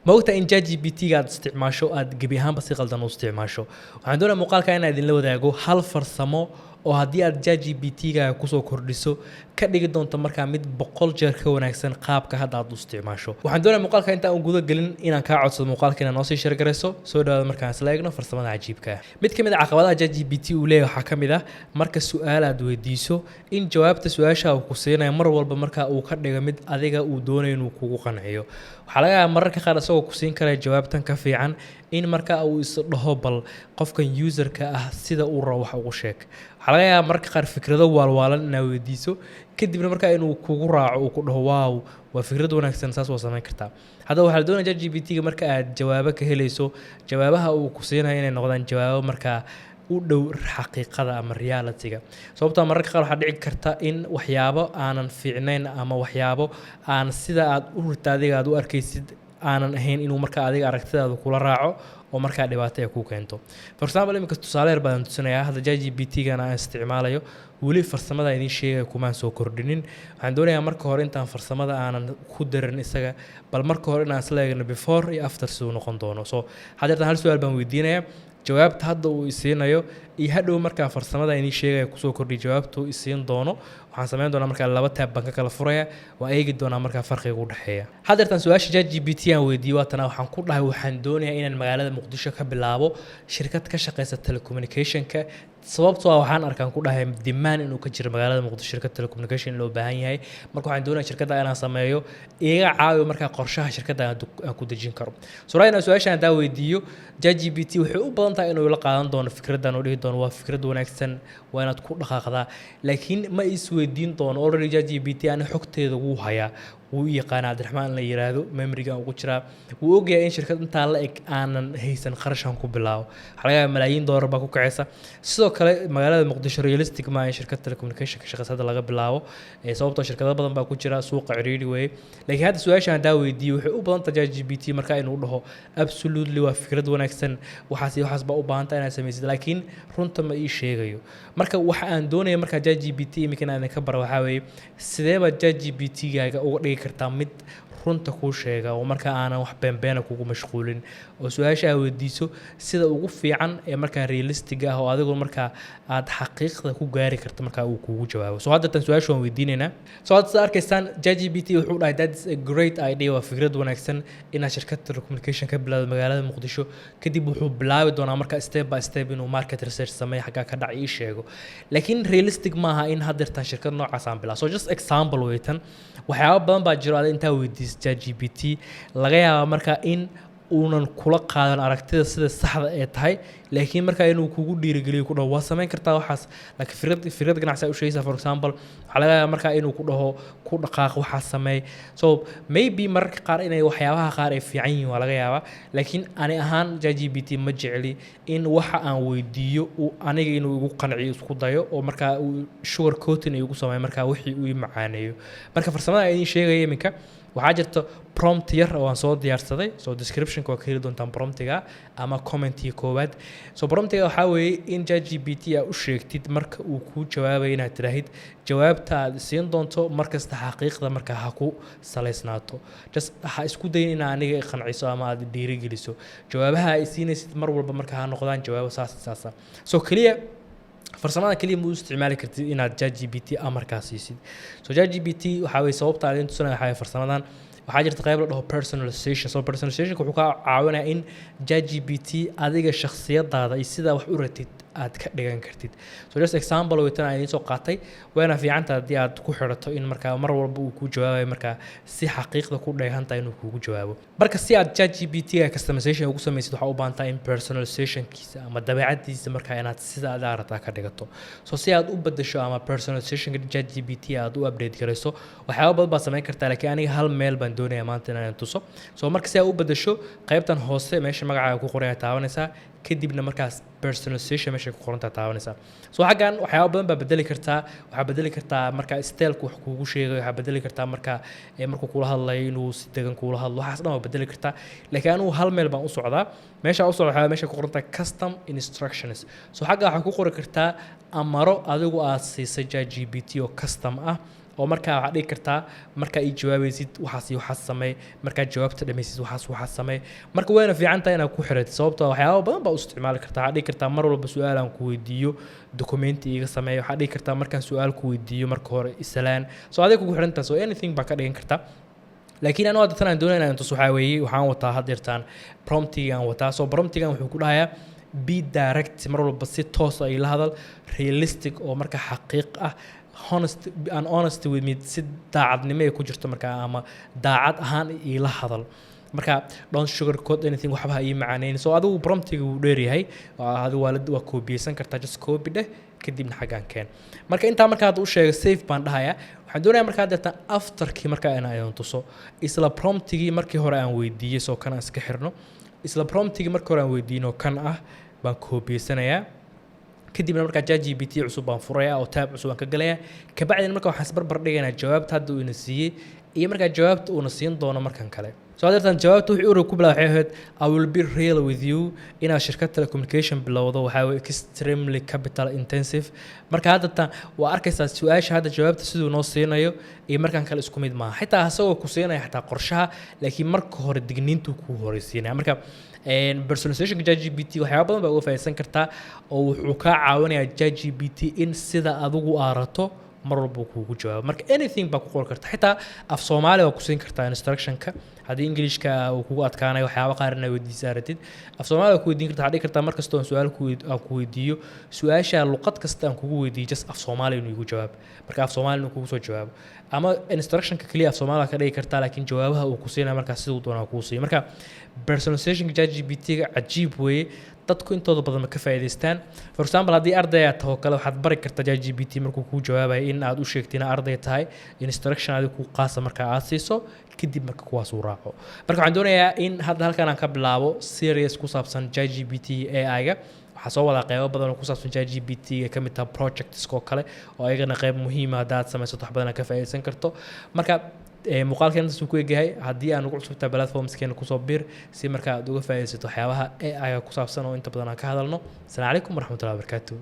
Ma ogtahay in ChatGPT-ga aad isticmaasho aad gebi ahaanba si qaldan u isticmaasho? Waxaan doonaya muuqaalka inaan idinla wadaago hal farsamo oo haddii aad ChatGPT-gaaga kusoo kordhiso ka dhigi doonto markaa mid 100 jeer ka wanaagsan qaabka hadda aad u isticmaasho. Waxaan doonaya muuqaalka intaan guda gelin inaan kaa codsado muuqaalka inaad noo sii share garayso. Soo dhawaada markaan isla eegno farsamada cajiibka ah. Mid ka mid ah caqabadaha ChatGPT uu leeyahay waxaa ka mid ah marka su-aal aad weydiiso in jawaabta su-aasha uu ku siinayo mar walba marka uu ka dhigo mid adiga uu doonayo inuu kugu qanciyo. Waxaa laga yaabaa mararka qaar isagoo ku siin karaya jawaabtan ka fiican in marka uu is dhaho, "Bal qofkan userka ah sida uu rabo wax ugu sheeg." Waxaa laga yaabaa mararka qaar fikrado waalwaalan inaad weydiiso, kadibna markaa inuu kugu raaco, uu ku dhaho, "Wow, waa fikrad wanaagsan, saas waa samayn kartaa." Haddaba waxaa la doonaya ChatGPT-ga marka aad jawaabo ka helayso, jawaabaha uu ku siinayo inay noqdaan jawaabo markaa u dhow xaqiiqada ama reality-ga, sababtoo mararka qaar waxaa dhici karta in waxyaabo aanan fiicnayn ama waxyaabo aan sida aad u rita adiga aad u arkaysid aanan ahayn inuu markaa adiga aragtidaada kula raaco oo markaa dhibaato ay kuu keento. For example, iminka tusaale yar baan tusinayaa. Hadda ChatGPT-gana aan isticmaalayo weli farsamada idiin sheegaya kumaan soo kordhinin. Waxaan doonayaa marka hore intaan farsamada aanan ku darin isaga, bal marka hore inaan isla eegno before iyo after siduu noqon doono. So haddeertan hal su-aal baan weydiinayaa. Jawaabta hadda uu isiinayo iyo hadhow markaa farsamada idiin sheegaya kusoo kordhiya jawaabta uu isiin doono, waxaan samayn doonaa markaa laba tab baan ka kala furaya, waan eegi doonaa markaa farqiga u dhexeeya. Haddeertan su-aasha ChatGPT aan weydiiyey waatana. Waxaan ku dhahay, waxaan doonayaa inaan magaalada Muqdisho ka bilaabo shirkad ka shaqeysa telecommunicationka, sababtoo ah waxaan arkaan, ku dhahay, demand inuu ka jiro magaalada Muqdisho shirkad telecommunication in loo baahan yahay. Marka waxaan doonaya shirkadda inaan sameeyo, iga caawiyo markaa qorshaha shirkadda aan ku dejin karo. So right now su-aashan haddaan weydiiyo ChatGPT, waxay u badan tahay inuu la qaadan doono fikraddan oo dhihi doono, "Waa fikrad wanaagsan, waa inaad ku dhaqaaqdaa." Laakiin ma isweydiin doono. Already ChatGPT ani xogteeda wuu hayaa, wuu u yaqaana Cabdiraxmaan in la yiraahdo, memoryga ugu jiraa. Wuu ogyahay in shirkad intaa la eg aanan haysan qarashan ku bilaabo. Waxaa laga yaabaa malaayiin doolar baa ku kacaysa. Sidoo kale magaalada Muqdisho realistic ma in shirkad telecommunication ka shaqeysa hadda laga bilaabo, sababtoo shirkado badan baa ku jira suuqa, ciriiri weeye. Laakiin hadda su-aasha haddaa weydiiyo, waxay u badan tahay ChatGPT marka inuu dhaho, "Absolutely, waa fikrad wanaagsan, waxaas iyo waxaas baa u baahan tahay inaad samaysid." Laakiin runta ma ii sheegayo. Marka waxa aan doonaya markaa ChatGPT iminka inaan idinka bara waxaa weeye, sidee baad ChatGPT-gaaga uga dhigi kartaa mid runta kuu sheega oo markaa aanan wax beenbeena kugu mashquulin, oo su-aasha aad weydiiso sida ugu fiican ee markaa realistic ah oo adigu markaa aad xaqiiqda ku gaari karto markaa uu kugu jawaabo? So hadda tan su-aasha waan weydiinaynaa. So hadda sida arkaysaan, ChatGPT wuxuu dhahay, "That is a great idea, waa fikrad wanaagsan inaad shirkad telecommunication ka bilowdo magaalada Muqdisho." Kadib wuxuu bilaabi doonaa marka step by step inuu market research sameeyo, xaggaa ka dhac ii sheego. Laakiin realistic maaha in haddeertan shirkad noocaas aan bilaabo. So just example weytan. Waxyaabo badan baa jiro ada intaa weydiisa ChatGPT laga yaaba marka in uunan kula qaadan aragtida sida saxda ee tahay, laakiin markaa inuu kugu dhiirigeliyo, ku dhaho, "Waa samayn kartaa waxaas." Laakiin fikrad ganacsi u sheegaysaa, for example, waxaa laga yaabaa markaa inuu ku dhaho, "Ku dhaqaaq, waxaas sameey." So maybe mararka qaar inay waxyaabaha qaar ay fiican yihiin waa laga yaabaa, laakiin ani ahaan ChatGPT ma jecli in waxa aan weydiiyo uu aniga inuu igu qanciyo isku dayo oo markaa uu sugar coating igu sameeyo, markaa wixii uu ii macaaneeyo. Marka farsamada aan idiin sheegaya iminka, waxaa jirta prompt yar oo aan soo diyaarsaday. So descriptionka waa ka heli doontaan promptiga ama commentiga koowaad. So promptiga waxaa weeye in ChatGPT aa u sheegtid marka uu kuu jawaabayo inaad tiraahid, "Jawaabta aad siin doonto markasta xaqiiqda marka ha ku salaysnaato. Just ha isku dayin inaa aniga i qanciso ama aad dhiirigeliso. Jawaabaha ay siinaysid mar walba marka ha noqdaan jawaabo saas saasa." So keliya farsamada keliya ma u isticmaali kartid inaad ChatGPT amarkaa siisid. So ChatGPT waxaa weye, sababta aan idin tusinaya waxaa weye farsamadan, waxaa jirta qayb la dhaho personalization. So personalizationka wuxuu kaa caawinayaa in ChatGPT adiga shakhsiyadaada iyo sidaa wax u ratid aad ka dhigan kartid. So just example weytan aan idiin soo qaatay. Wayna fiicantahay haddii aad ku xidhato in markaa mar walba uu kuu jawaabayo markaa si xaqiiqda ku dheehantahay inuu kuugu jawaabo. Marka si aad ChatGPT ga customization ugu samaysid, waxaa u baahan tahay in personalizationkiisa ama dabeecadiisa markaa inaad sida aad aragtaa ka dhigato. So si aad u bedesho ama personalizationka ChatGPT aad u update garayso, waxyaabo badan baad samayn kartaa, laakiin aniga hal meel baan doonayaa maanta inaan tuso. So marka si aad u bedesho, qaybtan hoose meesha magacaaga ku qoran ayaa taabanaysaa, kadibna markaas personalization meesha ku qorantaa taabanaysaa. So xaggan waxyaabo badan baa bedeli kartaa. Waxaa bedeli kartaa marka styleka wax kuugu sheegayo, waxaa bedeli kartaa marka markuu kula hadlayo inuu si degan kuula hadlo. Waxaas dhan waa bedeli kartaa, laakiin anigu hal meel baan u socdaa. Meesha u socda waxaa meesha ku qorantaa custom instructions. So xagga waxaa ku qori kartaa amaro adigu aad siisay ChatGPT oo custom ah. Oo markaa waxaad dhigi kartaa, markaa ii jawaabaysid waxaas iyo waxaas samee, markaa jawaabta dhamaysid waxaas waxaas samee. Marka wayna fiican tahay inaad ku xiratid, sababtoo ah waxyaabo badan baa u isticmaali kartaa. Waxaad dhigi kartaa, mar walba su-aal aan ku weydiiyo documenti iiga sameeya. Waxaad dhigi kartaa, markaan su-aal ku weydiiyo marka hore isalaan. So adig kugu xiran tahay, so anything baa ka dhigan kartaa. Laakiin anu hadda tan aan doonaya inaan tus waxaa weeye, waxaan wataa haddeertaan promptigaan wataa. So promptigan wuxuu ku dhahayaa, "Be direct," mar walba si toos ah ila hadal, "realistic," oo marka xaqiiq ah, "honest and honest with me," si daacadnimo ay ku jirto marka ama daacad ahaan iila hadal. Marka "don't sugarcoat anything," waxba ha ii macaaneyn. So adigu promptiga wuu dheeryahay. Adigu waa koobiyeysan kartaa, just copy dheh, kadibna xaggaan keen. Marka intaa marka hadda u sheego, save baan dhahayaa. Waxaan doonayaa marka haddeertan afterkii marka inaan idin tuso isla promptigii markii hore aan weydiiyey. Soo kan aan iska xirno. Isla promptigii markii hore aan weydiino kan ah baan koobiyeysanayaa. Kadibna markaa ChatGPT cusub baan furayaa oo tab cusub baan ka galayaa. Kabacdina marka waxaan isbarbar dhigaynaa jawaabta hadda uu ina siiyey iyo markaa jawaabta uuna siin doono markan kale. So hadeertan jawaabta wixii uri ku bilaa waxay ahayd, "I will be real with you." Inaad shirkad telecommunication bilowdo waxaa weye extremely capital intensive. Marka hadda tan waa arkaysaa su-aasha hadda jawaabta siduu noo siinayo iyo markan kale isku mid maaha, xitaa asagoo ku siinaya xitaa qorshaha, laakiin marka hore digniintuu kuu horeysiinaya. Marka personalizationka ChatGPT waxyaaba badan baa uga faa'iidaysan kartaa, oo wuxuu kaa caawinayaa ChatGPT in sida adigu aarato mar walba uu kuugu jawaabo. Marka anything baa ku qori karta, xitaa af Soomaali waa ku siin kartaa instructionka. Haddii Englishka uu kugu adkaanayo waxyaaba qaar inaad weydiisa aratid, af Soomaali waa ku weydiin karta. Waxaad dhigi kartaa, mar kastoo aan su-aal aan ku weydiiyo, su-aasha luqad kasta aan kugu weydiiyo, just af Soomaali inuu igu jawaab. Marka af Soomaali inuu kugu soo jawaabo, ama instructionka keliya af Soomaali ka dhigi kartaa, laakiin jawaabaha uu ku siinaya markaas siduu doonaa kuu siiyo. Marka personalizationka ChatGPT-ga cajiib weeye, dadku intooda badan ma ka faa'iidaystaan. For example, haddii arday aad taho kale, waxaad bari kartaa ChatGPT markuu kuu jawaabayo in aad u sheegtay inaad arday tahay, instruction adiga kuu qaasa marka aad siiso, kadib marka kuwaas uu raaco. Marka waxaan doonayaa in hadda halkan aan ka bilaabo series ku saabsan ChatGPT AI-ga. Waxaa soo wadaa qeybo badan oo ku saabsan ChatGPT ay ka mid tahay projects oo kale, oo ayagana qeyb muhiima haddaad samaysato wax badan aad ka faa'iidaysan karto. Marka muuqaalkan intaasuu ku egyahay. Haddii aan ugu cusubtahay platformskeena, kusoo bir si marka aad uga faa'iidaysato waxyaabaha AI-ga ku saabsan oo inta badan aan ka hadalno. Asalaamu calaykum waraxmatullahi wabarakaatu.